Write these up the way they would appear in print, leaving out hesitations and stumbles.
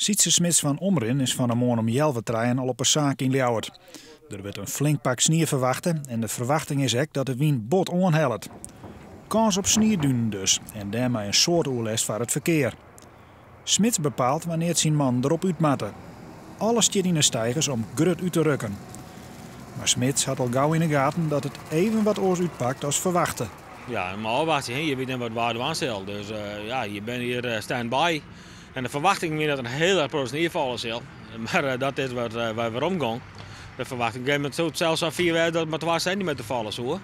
Sietse Smits fan Omrin is fan 'e moarn om healwei trijen al op 'e saak yn Ljouwert. Der wurdt in flink pak snie ferwachte en de ferwachting is ek dat de wyn bot oanhellet. Kâns op sniedunen dus en dêrmei in soad oerlêst foar it ferkear. Smits bepaalt wannear't syn mannen derop út moatte. Alles stiet yn 'e steigers om grut út te rukken. Mar Smits hat al gau yn 'e gaten dat it even wat oars útpakt as ferwachte. Ja, mar ôfwachtsje, je witte net wat waar dwaan sil. Dus ja, je binne hjir stand-by. En de ferwachting wie dat in hiel erch protte snie falle sil. Mar dat is wat wy weromgong. De ferwachting op in gegeven momint soe it sels sa fier wêze dat it mar 2 sintimeter falle soe.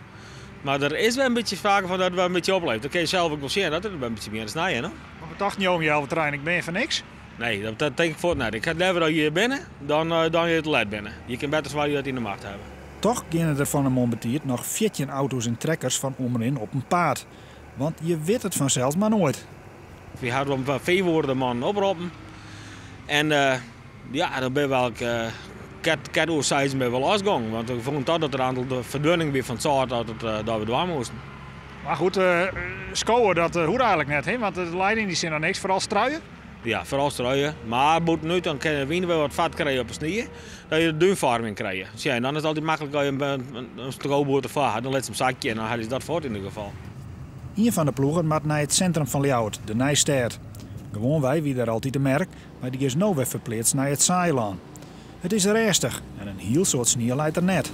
Mar der is wer in bytsje sprake fan dat it wer in bytsje oplevert. Dat kinne je sels ek wol sjen, dat it wer in bytsje mear snijen. No? Mar betochten jo om healwei trijen, ik bin foar niks? Nee, dat tink ik fuort net. Ik ha leaver dat je hjir binne dan dat je te let binne. Je kinne better soargje dat je yn de macht hawwe. Toch geane der fan 'e moarn betiid noch 14 auto's en trekkers fan Omrin op 'en paad. Want je witte it fansels mar noait. Wy hawwe om 5 oere de mannen oproppen. En ja, dan binne we eigentlik kwart oer seizen binne we losgongen. Want we fûnen toch dat der in oantal ferdwinning wie fan it sâlt dat it dat we dwaan moasten. Mar goed, skowe dat hoecht eigentlik net, hè? Want de leiding dy sin noch niks, foaral struie? Ja, foaral struie. Mar bûtenút dan kin de wyn wer wat fart krije op de snie, dat je de dúnfoarming krije. Sja, en dan is it altyd maklik as je in strooboer derfoar hat, dan lit se him sakje en dan hat dat fuort yn ieder gefal. Ien fan de ploegen moat nei it sintrum fan Ljouwert, de Nijstêd. Gewoanwei wie dêr altyd de merk, mar dy is no wer ferpleatst nei it Saailân. It is rêstich en in hiel soad snie leit der net.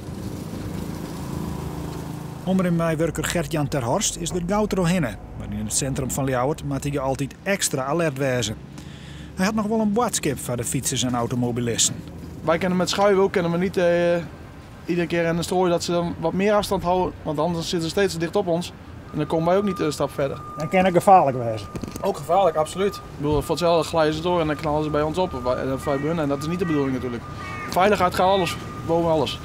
Omrin-meiwurker Gert-Jan ter Horst is der gau trochhinne, mar yn it sintrum fan Ljouwert moat hy altyd ekstra alert wêze. Hy hat noch wol in boadskip foar de fytsers en automobilisten. Wij kunnen met schuiven ook kunnen we niet iedere keer in de strooi dat ze wat meer afstand houden, want anders zitten ze steeds te dicht op ons. En dan komen wij ook niet een stap verder. En kin it gefaarlik wêze? Ook gevaarlijk, absoluut. Ik bedoel, voor hetzelfde glijden ze door en dan knallen ze bij ons op. En dat is niet de bedoeling natuurlijk. Veiligheid gaat alles boven alles.